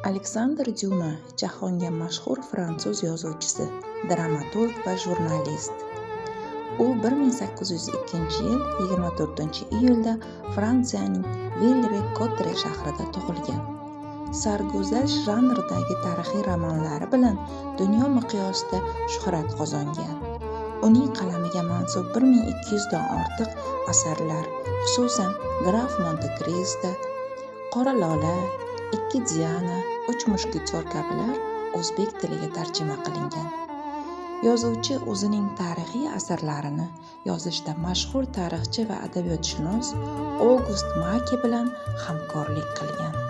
Aleksandr Dyuma jahonga mashhur fransuz yozuvchisi, dramaturg va jurnalist. U 1802-yil 24-iyulda Fransiyaning Villers-Kotre shahrida tug'ilgan. Sarguzasht janridagi tarixiy romanlari bilan dunyo miqyosida shuhrat qozongan. Uning qalamiga mansub 1200 dan ortiq asarlar, xususan, "Graf Monte-Kristo", "Qora lola", "Ikki Diana", "Uch mushketyor" kabilar o'zbek tiliga tarjima qilingan. Yozuvchi o'zining tarixiy asarlarini yozishda mashhur tarixchi va adabiyotshunos Ogust Make bilan hamkorlik qilgan.